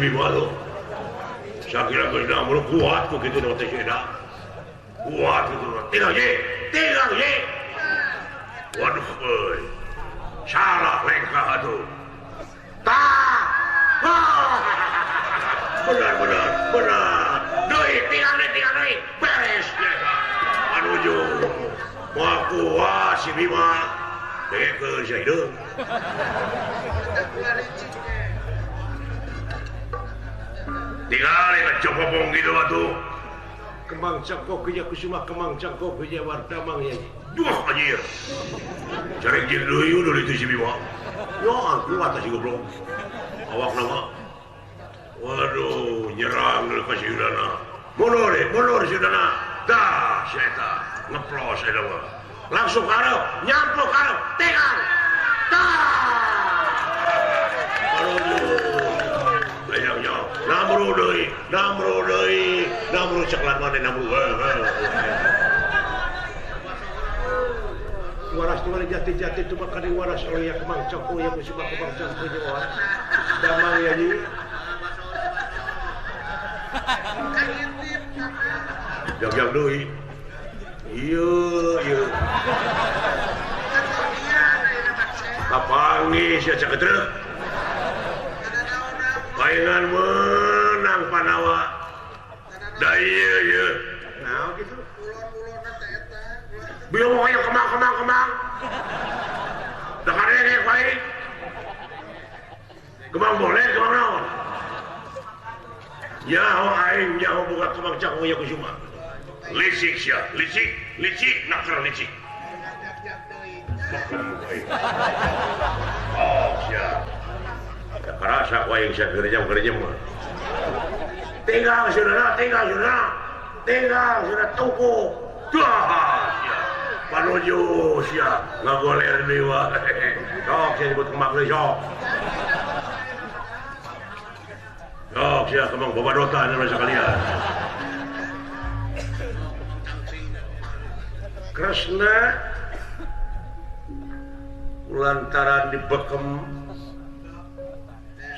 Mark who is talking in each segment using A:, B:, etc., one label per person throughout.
A: si Bima tuh. Sakira geus namru kuat ku kitu nu teh eta. Kuat kitu. Tinggal ye, tinggal ye. Waduh euy. Salah lengkah atuh. Tah. Benar benar benar. Deui tinggal deui beres ya. Anuju. Moal kuat si Bima. Dengekeun sia hideung. Tinggal ngecopopong gitu atuh.
B: Kembang cangkok ya kusuma kembang cangkok ya wardamang ya.
A: Duh anjir. Carek jeung deui udah itu si Bima. Ya kuat si goblok. Awakna mah. Waduh, nyerang ka si Yudana. Mundur, mundur si Yudana. Dah, si eta ngeplos eta mah. Langsung karep, nyampuk karep, tinggal. Dah. Aduh. Namru deui, namru deui, namru ceklan maneh namru.
B: Waras tu jati-jati tu maka di waras oleh kemang cangkok ya musibah kemang cangkok ya waras. Damang ya nyi.
A: Jag-jag deui. Ieu ieu. Kapanggih sia caketreuh. Paingan menang Panawa. Da ieu ieu.
B: Naon kitu?
A: Bingung ayo kemang kemang kemang. Da karege bae. Kemang boleh kemang naon? Nyaho aing nyaho boga kemang cangkong ya kusuma. Licik sia, licik, licik nakar licik. Oh sia. Kerasa ku aing sia gerejam-gerejam mah. Tinggal saudara, tinggal saudara. Tinggal saudara tuku. Dah sia. Panuju sia ngagoler deui wae. Sok sia nyebut kemang deui sok. Sok sia kemang babadota anu sakalian.
B: Kresna lantaran dibekem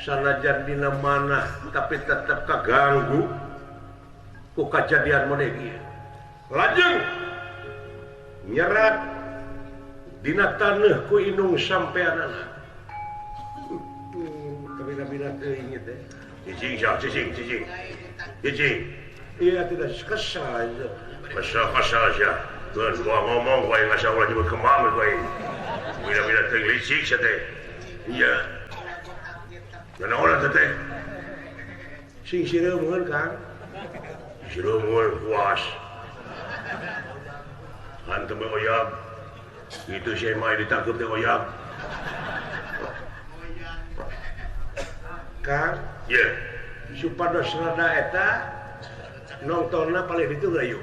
B: sanajan dina manah tapi tetep kaganggu ku kajadian model ieu. Lajeng nyerat dina taneuh ku indung sampeanana. Kabina-bina teuing teh.
A: Cicing sia, cicing, cicing. Cicing.
B: Iya tidak kesal aja.
A: Kesal-kesal sia. Geus gua ngomong wae ngasa ulah nyebut kembang wae. Bina-bina teuing licik sia teh. Iya. Nanaon teh?
B: Sing sireumheun Kang.
A: Sireumheun puas. Hantem we oyag. Itu si Mai ditangkep teh oyag.
B: Kang,
A: ye.
B: Supados rada eta nongtonna paling ditu geura yuk.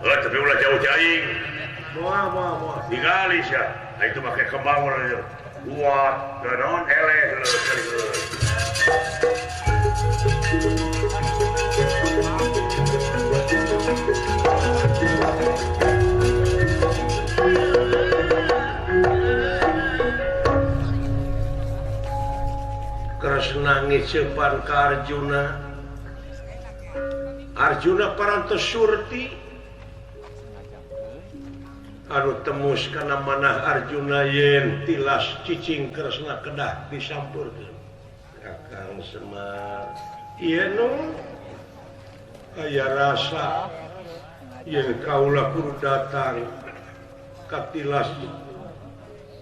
A: Heuh, tapi ulah jauh ti aing.
B: Moal moal moal.
A: Ningali sia. Nah, itu make kembang urang kuat, naon eleh leuh kali leuh.
B: Kresna ngiceupan ka Arjuna. Arjuna parantos surti anu temus kana manah Arjuna yen tilas cicing Kresna kedah disampurkeun. Kakang Semar ieu nu aya rasa yen kaula kudu datang ka tilas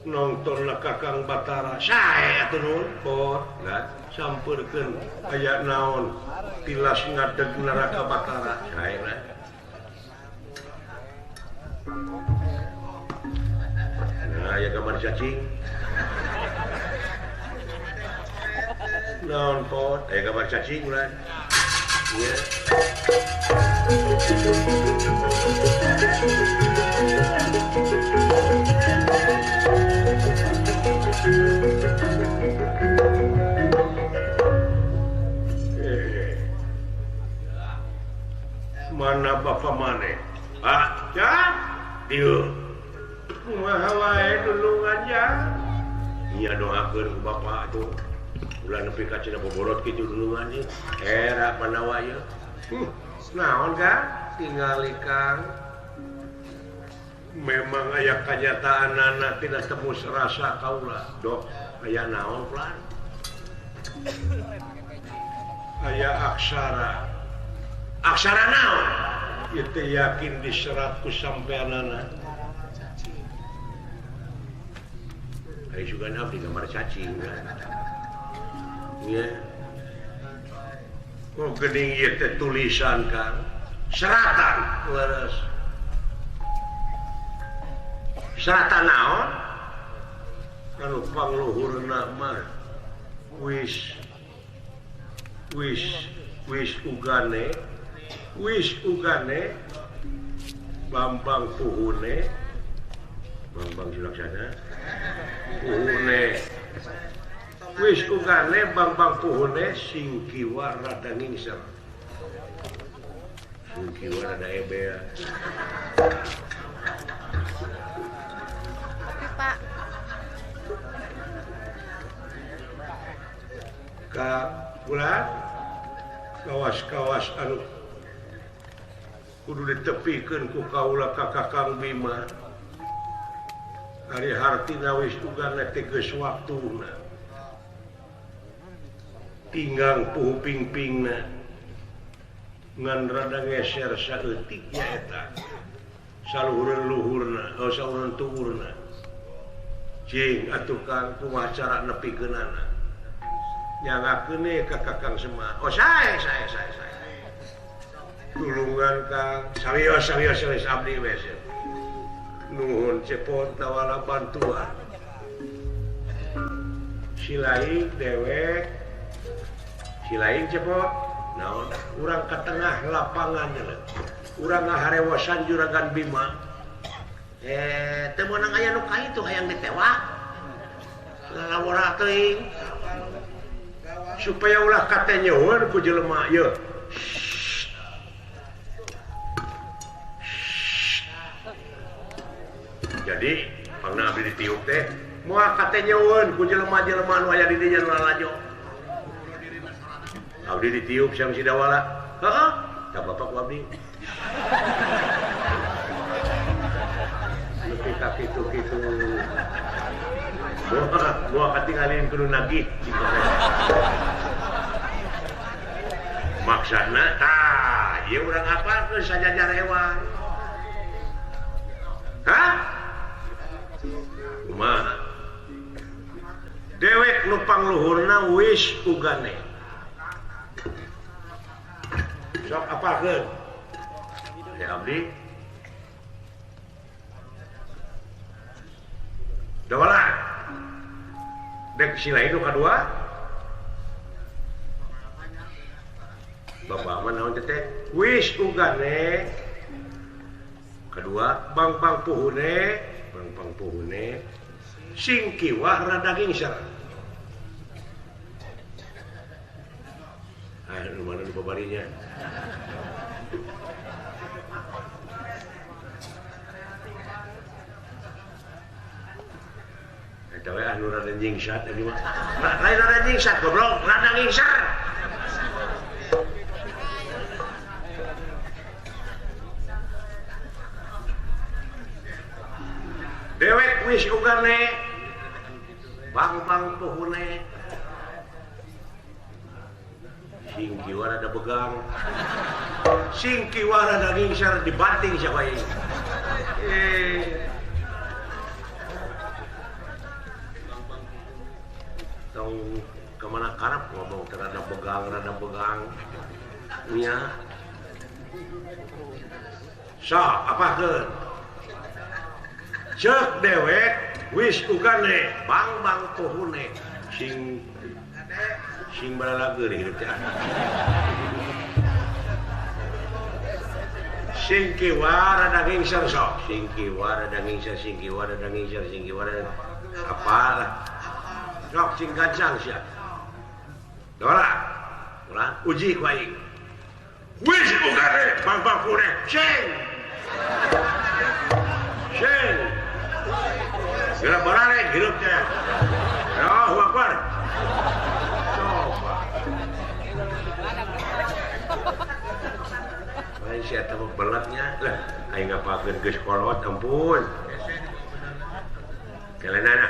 B: nontonlah Kakang Batara. Sae atuh nun bot lah sampurkeun aya naon tilas ngadeg neraka Batara. Sae lah.
A: Nah, aya gambar cacing.
B: Naon pot?
A: Aya gambar cacing ulah. Iya.
B: Mana bapak maneh?
A: Ah,
B: ya?
A: Dieu.
B: Kumaha wae dulungan ya?
A: Nya doakeun ku bapak atuh. Ulah nepi ka cenah boborot kitu dulungan ieu. Era Pandawa ieu. Naon Kang? Tingali Kang. Memang aya kanyataanana tina tebus rasa kaula. Dok, aya naon plan? Aya aksara. Aksara naon? Ieu teh yakin diserat ku sampeanana. Ari sugan abdi gambar cacing kan. Nya. Oh geuning ieu teh tulisan Kang. Seratan leres. Seratan naon? Anu pangluhurna mah wis wis wis ugane Bambang Puhune Bambang Sulaksana Puhune wis ugane Bambang Puhune sing kiwa rada ngingsel sing kiwa rada ebel.
C: Tapi Pak
B: ka bulan kawas-kawas anu kudu ditepikeun ku kaula ka Kakang Bima. Ari hartina wis ugana teh geus waktuna. Tinggang puhu pingpingna ngan rada ngeser saeutik nyaeta. Saluhureun luhurna, oh saluhureun tuurna. Cing atuh Kang kumaha cara nepikeunana? Nyangakeun ka Kakang Semar. Oh sae sae sae sae. Tulungan Kang, sawios sawios sawios abdi we. Nuhun cepot tawala bantuan. Silaing dewek. Silaing cepot. Naon? Urang ka tengah lapangan nya. Urang ngaharewosan Juragan Bima. Teu meunang aya nu ka itu hayang ditewak. Lalawara teuing. Supaya ulah katenyeun ku jelema ieu. Jadi pangna abdi ditiup teh moal katenyeun ku jelema-jelema nu aya di dinya nu lalajo. Abdi ditiup sareng si Dawala. Heeh, ka bapak ku abdi. Nepi ka kitu-kitu. Moal katingalin kudu nagih. Maksudna tah ieu urang apalkeun sajajar hewan. Hah? Kumaha? Dewek nu pangluhurna wis ugane. Sok apalkeun? Ya abdi. Dawala. Dek sila nu kadua. Bapak mah naon teh? Wis ugane. Kedua, bangpang puhune, bangpang puhune sing kiwah rada gingsar. Ah, nu mana nu babarinya? Eta we anu rada nyingsat tadi mah. Lain rada nyingsat goblok, rada ngingsar. Dewek wis ugane bang-bang puhune sing kiwa rada begang sing kiwa rada ngingsar dibanting siapa ini. Tong kemana karep ngomong rada begang nya sok apakeun cek dewek wis ugane bang-bang puhune sing sing balalageurih teh sing kiwa rada ngingsar sok sing kiwa rada ngingsar sing kiwa rada ngingsar sing kiwa rada apalah sok sing gancang sia Dora ulah uji ku aing wis ugane bang-bang puhune sing sing geura bararek hirup teh. Allahu Akbar. aing si eta mah beletnya lah aing ngapakeun geus kolot ampun. Kelenana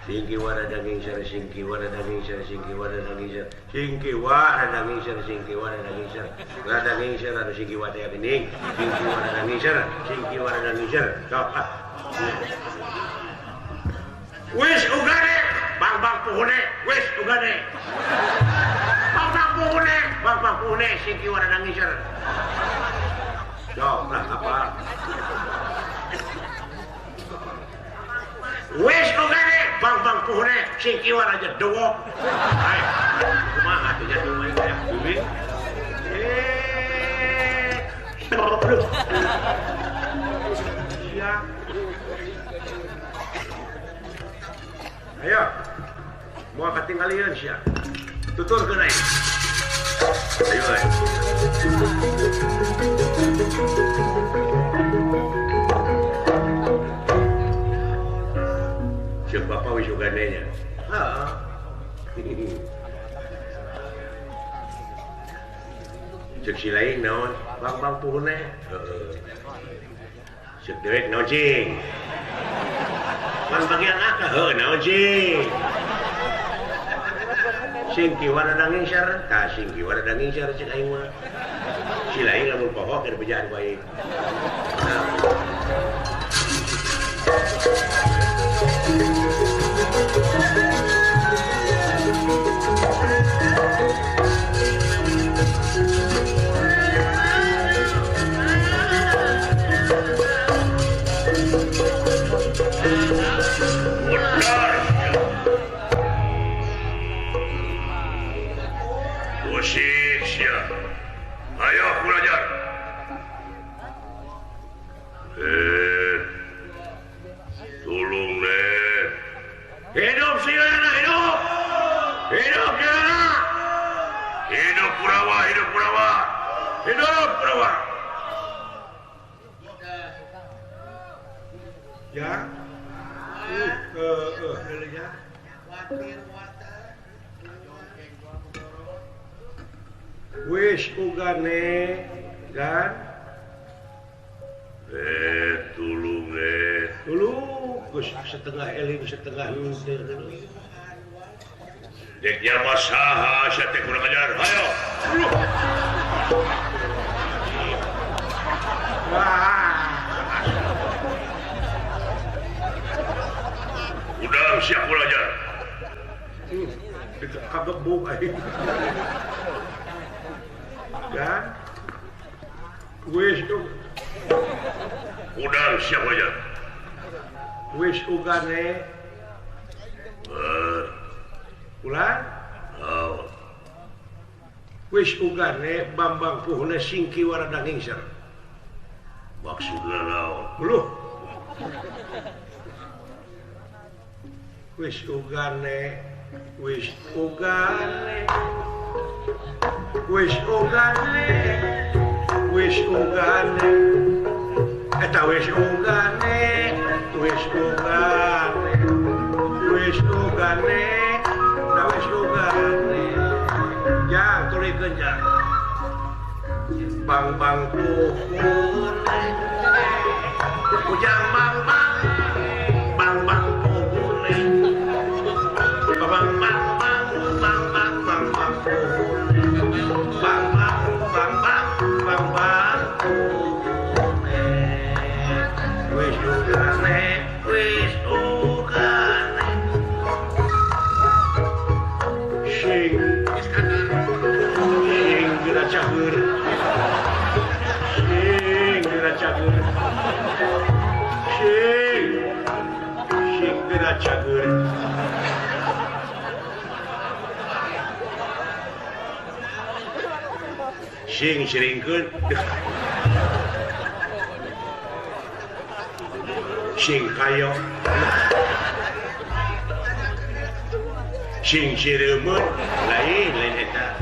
B: singki warna daging sar singki warna daging sar singki warna daging sar singki warna daging sar singki warna daging sar warna daging sar anu singki warna geuning singki warna daging sar singki warna daging sar sok ah. Wis ugane bang-bang puhune wis ugane bang-bang puhune bang-bang puhune singki warna daging sar sok lah apa wis ugane bang-bang puhune singki warna aja dewok ayo kumaha atuh jadi main kayak bumi ya. Ayo mau ketinggalin sia tuturkeun aing ayo ayo cek bapak wis ugane nya heeh cek si lain naon bang-bang puhune heeh cek dewek naon cing pan bagian akah heuh naon cing singki warna daging sar tah singki warna daging sar cek aing mah si lain lamun poho keur bejaan ku aing.
A: Musik sia. Ayo belajar. Tolong deh.
B: Hidup Silana, hidup. Hidup Silana.
A: Hidup Kurawa, hidup Kurawa.
B: Hidup Kurawa. Ya. Ya. Wis ugane kan
A: tulung
B: tulung geus setengah eling setengah henteu
A: dek nya saha sia teh kurang ajar hayo.
B: Wah
A: udah siap belajar
B: kagebuk aing kan wis
A: udah siap aja
B: wis ugane ulah
A: oh.
B: Wis ugane Bambang puhune singki warna daging sar
A: maksudna naon
B: uluh wis ugane wis ugane wis ugane wis ugane eta wis ugane wis ugane wis ugane eta wis ugane jang tulikeun jang bang-bang puhune ujang bang-bang bang-bang puhune bang bang bang bang bang bang bang puhune bang bang bang bang bang bang puhune wis ugane wis ugane sing sing geura cagur sing geura cagur sing sing geura cagur
A: sing siringkeun sing kayo sing sireumeun lain lain eta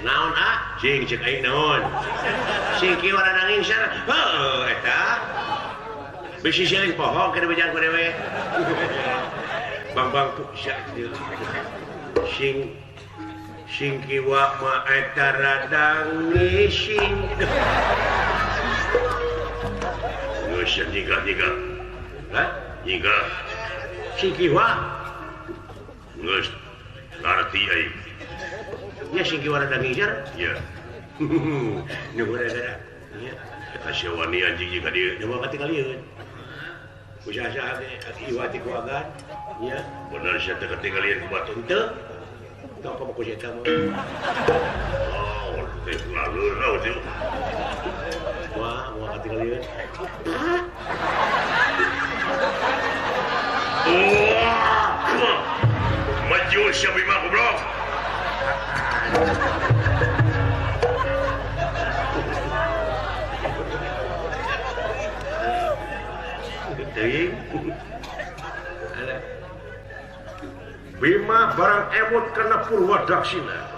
A: naon ah sing cek aing naon sing kieu warna daging sar heuh eta bisi siring poho keur bejaan ku dewe bang-bang sia sing
B: Singkiwa mah eta radang ngising. Geus nyigah-nyigah. Hah? Nyigah. Singkiwa geus ngarti aing. Nya singkiwa radang ngijar? Nya. Nuhun eta. Nya. Eta sia wani anjing jeung ka dieu. Nyawa katingalieun. Usaha-saha ge iwa ti ku agan. Nya, bener sia teh katingalieun ku batur teu. Tong komo ku sia mah. Oh, teh laleur teh. Wah, moal katingalieun. Wah! Maju sia Bima goblok. Bima barang emut kana Purwa Daksina.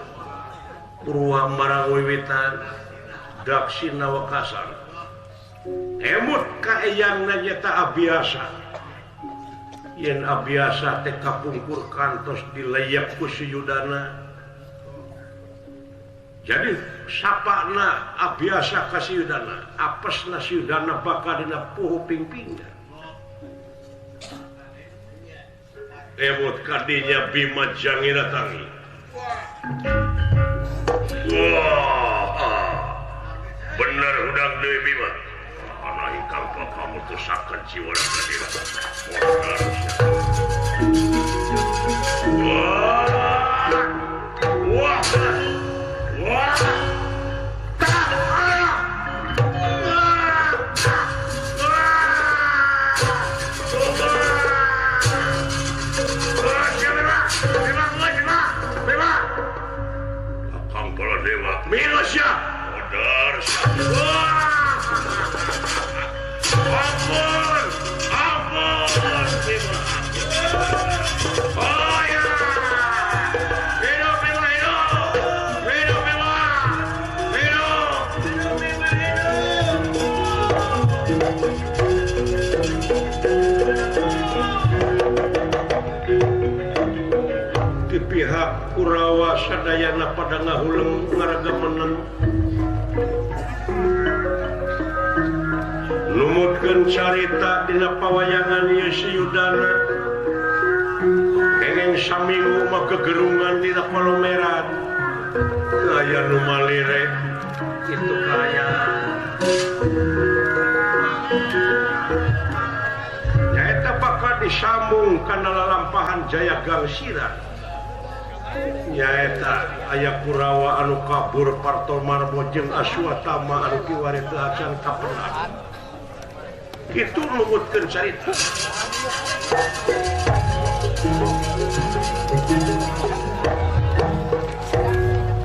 B: Purwa marang wiwitan Daksina wekasan. Emut ka eyangna nyata Abiasa. Yen Abiasa teh kapungkur kantos dileyep ku Suyudana. Jadi sapana Abiasa ka Suyudana, apesna Suyudana bakal dina puhu pingpingna. Emut kadinya Bima Jangira tangi. Wah, bener hudang deui Bima. Ana ingkang pakamutusakeun jiwa ka dira. Wah, wah, wah. Minusya, odar, ampun, ampun, Bima. Oh ya, hidup Bima, hidup, hidup Bima, hidup, hidup Bima, hidup. Di pihak Kurawa sadayana pada ngahuleng ngaraga meneng numutkeun carita dina pawayangan ieu si Yudana kengeng saminggu mah gegerungan dina palomeran teu aya nu malire kitu kaayaan nyaeta bakal disambung kana lalampahan Jaya Gangsira. Nyaeta aya Kurawa anu kabur Partomarmo jeung Aswatama anu kiwari teu acan kapendak. Kitu numutkeun carita.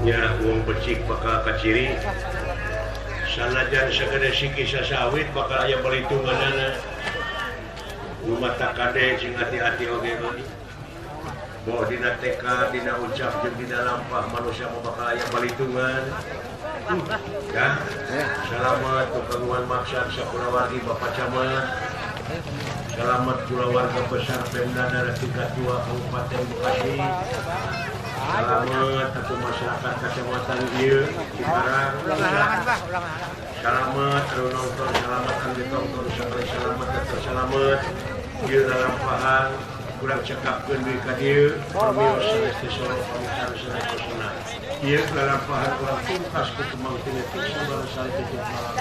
B: Nya wong becik bakal kaciri. Sanajan sagede siki sasawit bakal aya balitunganana. Nu mata kade sing hati-hati oge mah. Bahwa dina teka, dina ucap, jeung dina lampah manusia mah bakal aya balitungan. Ya. Selamat kagungan maksad sakulawargi Bapak Camat. Selamat kulawarga besar Pemda Daerah Tingkat 2 Kabupaten Bekasi. Selamat atau masyarakat kecamatan ieu Cikarang. Selamat anu nonton, selamat anu ditonton, sakali selamat tetep selamat. Ieu lalampahan kurang cekapkeun deui ka dieu pamios sanes solo pamisan sanes pesona. Ieu lalampahan urang tungkas ku kemang tinetik sabar sari tutup malam.